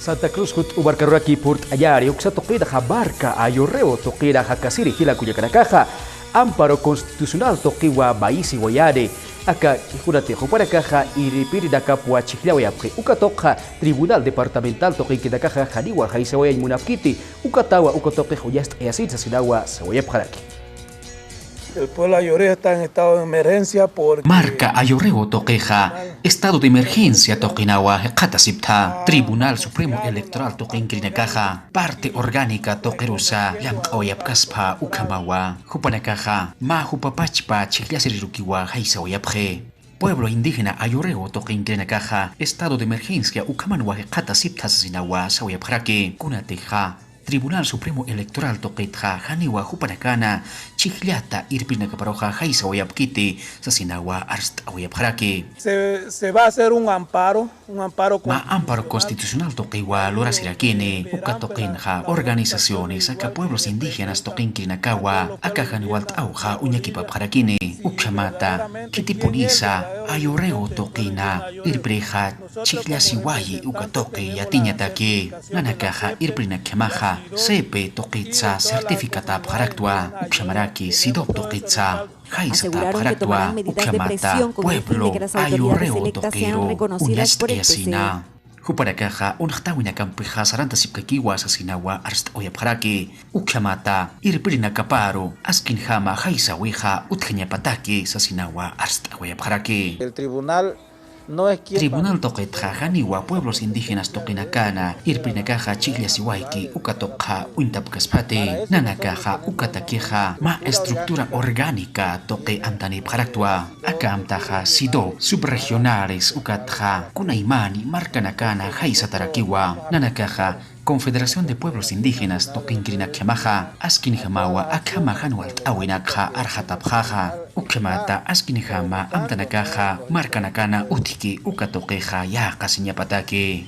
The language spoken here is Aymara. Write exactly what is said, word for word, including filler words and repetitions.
Santa Cruz jutt'u markaruraki purt'añäni, uksa tuqinxa marka Ayorreo tuqina jakasiri jila kullakanakaxa, amparo constitucional tuqiwa mayisiwayani, aka kunatix jupanakaxa irpirinakapwa chhijllawayapxi, uka tuqxa Tribunal Departamental tuqinkirinakaxa janiwa jaysawayañ munapkiti, ukatawa uka tuqix uñast'ayasin sasinawa sawayapxaraki. El pueblo Ayorreo está en estado de emergencia porque... Marka Ayorreo tuqixa estado de emergencia tuqinawa jikxatasiptha. Tribunal Supremo Electoral tuqinkirinakaxa parte orgánica tuqirusa llamq'awayapkaspha, ukhamawa jupanakaxa mä jupa pachpa chhijllasirirukiwa jaysawayapaxi. Pueblo indígena Ayorreo tuqinkirinakaxa estado de emergencia ukhamanwa jikxatasiptha sasinawa sawayapxaraki. Kunatixa Tribunal Supremo Electoral tuqitxa janiwa jupanakana chhijllata irpirinakaparuxa jaysawayapkiti sasinawa arst'awayapxaraki. Se, se va a hacer un amparo, un amparo constitucional. Mä amparo constitucional tuqiwa lurasirakini, uka tuqinxa organizaciones aka pueblos indígenas tuqinkirinakawa aka jan walt'awxa uñakipapxarakini, ukhamata khitipunisa Ayorreo tuqina irpirixa chhijllasiwayi uka tuqi yatiñataki. Nanakaxa irpirinakjamaxa sepe tuqitsa certificatapxaraktwa, ukhamaraki sidop tuqitsa jaysatäpxaraktwa, ukhamata pueblo Ayorreo tuqiru uñast'ayasina. Jupanakaxa unxtawinakampixa sarantasipkakiwa sasinawa arst'awayapxaraki, ukhamata irpirinakaparu askinjama jaysawixa utjañapataki sasinawa arst'awayapxaraki. El tribunal no es quien... Tribunal tuqitxa janiwa pueblos indígenas tuqinakana irpirinakaxa chhijllasiwayki uka tuqxa uñtapkaspati, nanakaxa ukatakixa mä estructura orgánica tuqi amtanipxaraktwa. Aka amtaxa sidop subregionales ukatxa kunaymani markanakana jaysatarakiwa, nanakaxa Confederación de Pueblos Indígenas tuqinkirinakjamaxa askinjamawa akhama jan walt'awinakxa arxatapxaxa, ukhamata askinjama amtanakaxa markanakana utjki uka tuqixa yäqasiñapataki.